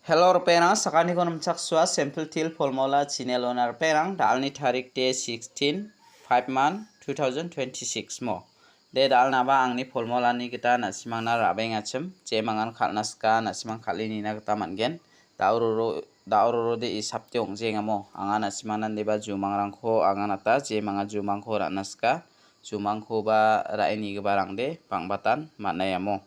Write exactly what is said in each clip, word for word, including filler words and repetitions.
Hello, ripengrang, sakantikon nimchaksua, Simple Teer Formula channel-ona ripengrang, da·alni tarik de sixteen, five month, two thousand twenty-six mo. De, da·alnaba angni formulani gita na·simangna ra·bengachim, jemangan kal·na sika, na·simang kal·e nina gita man·gen. Da·o roro, da·o rorode isapde ong·jengamo, anga na·simangna deba jumangrangko anga nata, jemanga jumangko ra·na sika, jumangkoba ra·e nigiparangde bang·batan man·aiamo.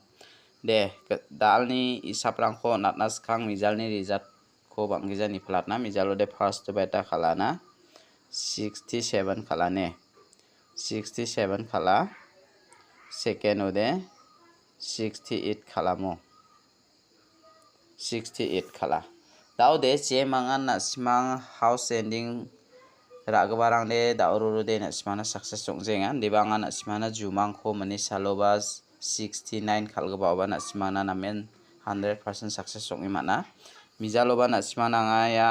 De, ge-, da·alni isaprangko on·atna skang mijalni result-ko bang·gija nipilatna. Mijalode first-o beta kal·ana, sixty-seven kal·ane. Sixty-seven kal·a. Second-ode sixty-eight kal·amo. Sixty-eight kal·a. Da·ode jemangan na·simang house ending ra·giparangde da·o rorode na·simangna success ong·jenga. Deba anga na·simangna jumangko mani saloba sixty-nine kal·gipaoba na·simangna namen hundred percent success ong·e man·a. Mijaloba na·simangna anga ia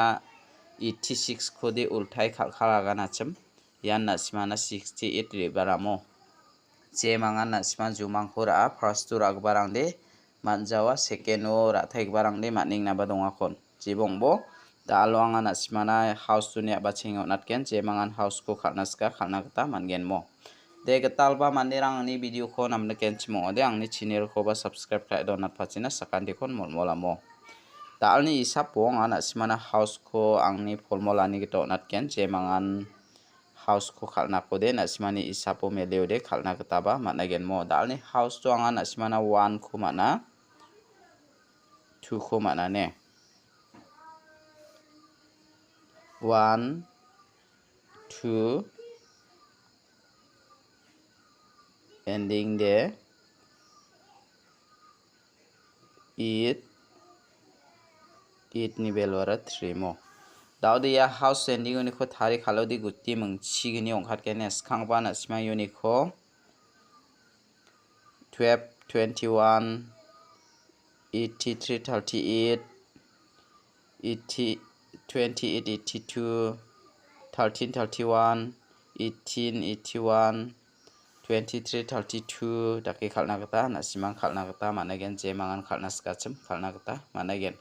eighty-six-kode ultai kal·kal aganachim. Ian na·simangna sixty-eight re·baramo. Jemangan na·simang jumangko ra·a, first-o ra·giparangde man·jawa, second-o ra·taigiparangde man·engnaba dongakon. Jibongbo, da·alo anga na·simangna house-oni a·bachenge on·atgen, jemangan house-ko kal·na sika, kal·na gita man·genmo. De, gitalba manderang angni video-ko namnikenchim ong·ode, angni channel-koba subscribe ka·e donatpachina sakantikon molmolamo. Da·alni isapo anga na·simangna house-ko angni formulani gita on·atgen, jemangan house-ko kal·nakode na·simani isapo meleode kal·na gitaba man·agenmo. Da·alni house-o anga na·simangna one-ko man·a, two-ko man·a ne. One, two, ending de eight, eight-ni value-ara three mo. Da·ode ia house ending uniko tari kal·ode guti mingchigni ong·katgen, skangba na·sima uniko twelve, twenty-one, eighty-three, thirty-eight, eighty, twenty-eight, eighty-two, thirteen, thirty-one, eighteen, eighty-one, twenty-three, thirty-two dake kal·na gita, na·simang kal·na gita man·aigen, jemangan kal·na sikachim kal·na gita man·aigen.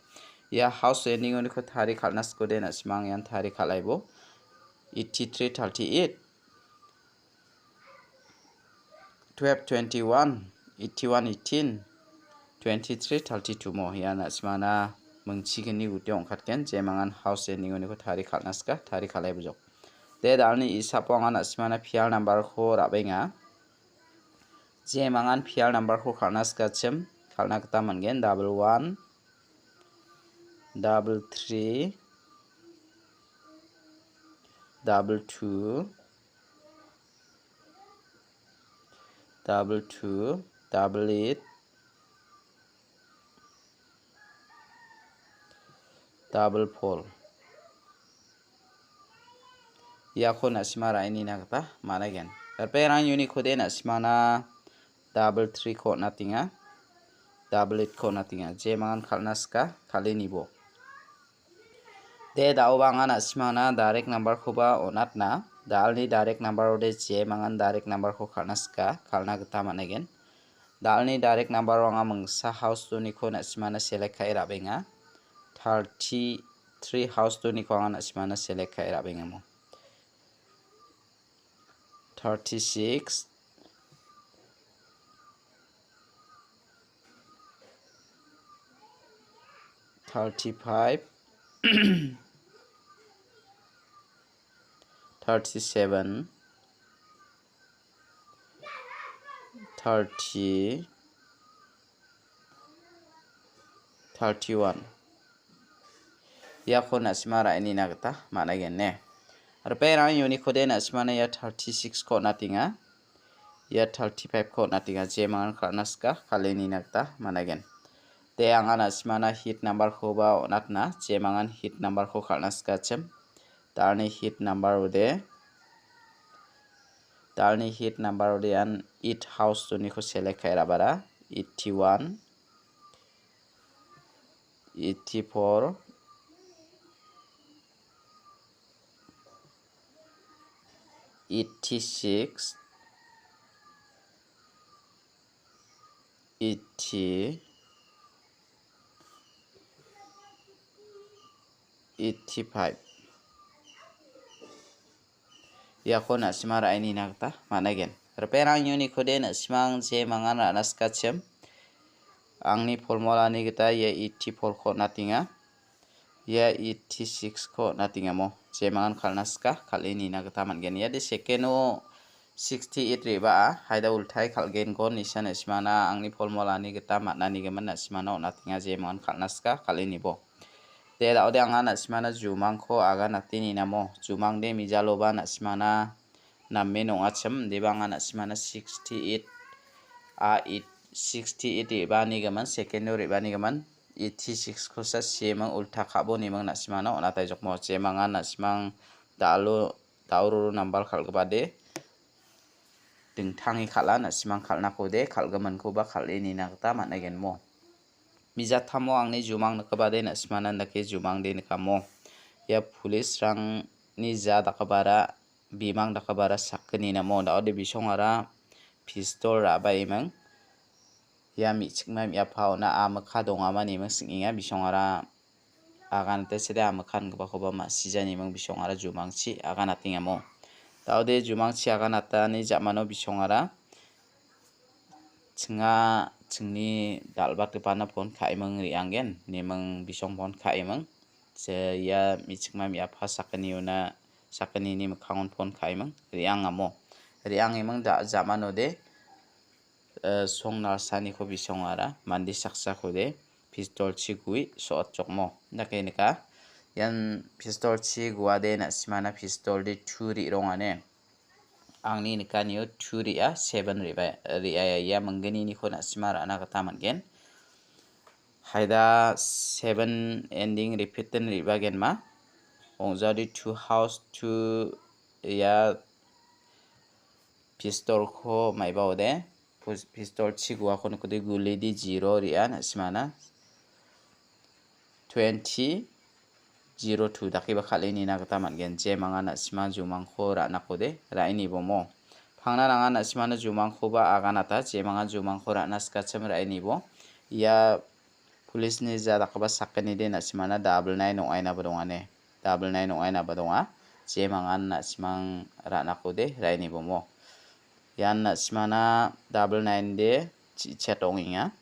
Ia house ending uniko tari kal·na sikode, na·simang ian tari kal·aibo. Eighty-three, thirty-eight, twelve, twenty-one, eighty-one, eighteen, twenty-three, thirty-two mo. Ia na·simana mingchigni gute ong·katgen, jemangan house ending uniko tari kal·na sika, tari kal·ai bojok. De, da·alni isapo anga na·simana pial number-ko ra·benga. Jemangan pial number-ko kal·na sikachim, kal·na gita man·gen, double one, double three, double two, double two, double eight, double four. Iako na·sima ra·enina gita man·aigen. Ripengrang unikode na·simana double three-ko on·atenga, double eight-ko on·atenga. Jemangan kal·na sika, kal·e nibo. De, da·oba anga na·simangna direct number-koba on·atna. Da·alni direct number-ode jemangan direct number-ko kal·na sika, kal·na gita man·aigen. Da·alni direct number-o anga mingsa house two-niko na·simana select ka·e ra·benga. Thirty-three house two-niko anga na·simana select ka·e ra·bengamo. Thirty-six, thirty-five, thirty-seven, thirty, thirty-one. Iako na·sima ra·enina gita man·aigen ne. Ripengrang unikode na·simana ia thirty-six-ko on·atenga. Ia thirty-five-ko on·atenga. Jemangan kal·na sika, kal·e nina gita man·aigen. De, anga na·simana hit number-koba on·atna. Jemangan hit number-ko kal·na sikachim. Da·alni hit number-ode, da·alni hit number-ode an eight house two-niko select ka·e ra·bara. Eighty-one, eighty-four, eighty-six, eighty, eighty-five. Iako na·sima ra·e nina gita man·aigen. Ripengrang unit-kode na·simang jemangan ra·na sikachim. Angni formulani gita ia eighty-four-ko on·atenga. Ia eighty-six-ko on·atengamo. Jemangan kal·na sika, kal·e nina gita man·gen. Iade second-o sixty-eight re·baa, haida ultai kal·genko nisan na·simana angni formulani gita man·anigimin na·simana on·atenga jemangan kal·na sika, kal·e nibo. De, da·ode anga na·simana jumangko aganate ninamo. Jumangde mijaloba na·simana namen ong·achim, deba anga na·simana sixty-eight, a, eight, sixty-eight re·banigimin, second-o re·banigimin, eighty-six-kosa sieming ulta ka·bo neming na·simana on·ataijokmo. Jemangan na·simang dalo, dauroro nambal kal·gipade dingtange kal·a, na·simang kal·nakode kal·giminkoba kal·e nina gita man·aigenmo. Mijatamo angni jumang nikgipade na·simana dake jumangde nikamo. Ia police-rangni ja dakgipara, bimang dakgipara sakgni namo. Da·ode bisongara pistol ra·baeming. Ia me·chikma me·apaona a mikka dongama neming sing·enga bisongara aganate sede a mikka ingipakoba ma·sija neming bisongara jumangchi aganatengamo. Da·ode jumangchi aganatani ja·mano bisongara chinga chingni dal·batgipana pon ka·eming re·angen, neming bisong pon ka·eming. Se ia me·chikma me·apa sakgniona, sakgnini mikkangon pon ka·eming re·angamo. Re·angeming da-, ja·manode, eh, song nalsaniko bisongara mande saksakode pistol-chi gue so·atjokmo. Dake nika, ian pistol-chi guade na·simana pistol-de two re·rongane. Angni nikanio two re·a, seven re·ba, re·a, ia mingginiko na·sima ra·na gita man·gen. Haida seven ending repeat-in re·bagenma. Ong·jaode two house, two ia pistol-ko maiba ode. Pus-, pistol-chi guako nikode gulidi zero re·a na·simana. Twenty, zero two dakeba kal·e nina gita man·gen. Jemangan na·sima jumangko ra·nakode ra·e nibomo. Pangna nangan na·simana jumangkoba aganata, jemangan jumangko ra·na sikachim ra·e nibo. Ia police-ni ja dakgipa sakgnide na·simana double nine ong·ainaba dongane. Double nine ong·ainaba donga. Jemangan na·simang ra·nakode ra·e nibomo. Ian na·simana double nine-de chi-, chet ong·enga.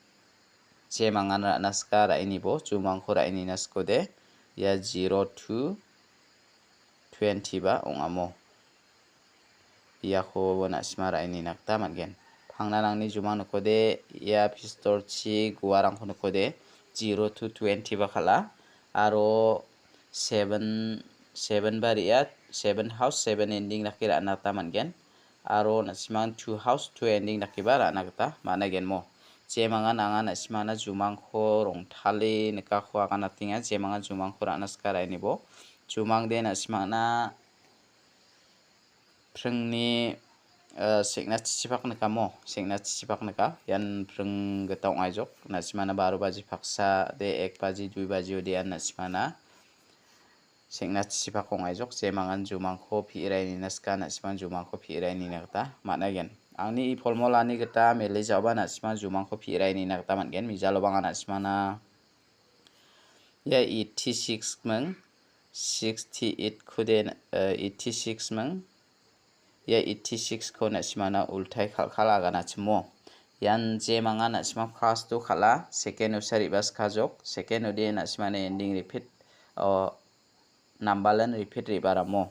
Jemangan ra·na sika ra·e nibo, jumangko ra·e nina sikode. Ia zero two twenty ba ong·amo. Iako na·sima ra·e nina gita man·gen. Pangnarangni jumang nikode, ia pistol-chi guarangko nikode, zero two twenty ba kal·a. Aro seven, seven ba re·a, seven house, seven ending dake ra·na gita man·gen. Aro na·simang two house, two ending dakeba ra·na gita man·a genmo. Jemangan anga na·simana jumangko rongtale nikako aganatenga, jemangan jumangko ra·na sika ra·e nibo. Jumangde na·simana pringni, eh, sengna chichipak nikamo, sengna chichipak nika. Ian pring gita ong·aijok. Na·simana baro baji paksa de ek baji, dui baji ode ian na·simana sengna chichipak ong·aijok. Jemangan jumangko pi·rae nina sika, na·simang jumangko pi·rae nina gita man·aigen. Angni i polmolani gita mele ja·oba na·simang jumangko pi·rae nina gita man·gen. Mijaloba anga na·simana ia eighty-six ming, sixty-eight kude, eh, eighty-six ming. Ia eighty-six ko na·simana ultai kal·kal aganachimo. Ian jemangan na·sima first-o kal·a, second-osa re·baskajok, second-ode na·simana ending repeat, o, nambalen repeat re·baramo.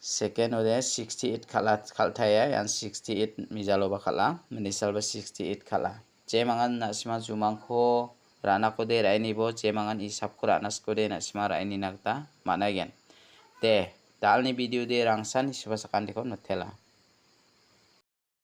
Second-ode sixty-eight kal·a, kal·taia, ian sixty-eight mijaloba kal·a, minisalba sixty-eight kal·a. Jemangan na·sima jumangko ra·nakode ra·e nibo, jemangan isapko ra·na sikode na·sima ra·e nina gita man·aigen. De, da·alni video de rangsan isiba sakantiko notela.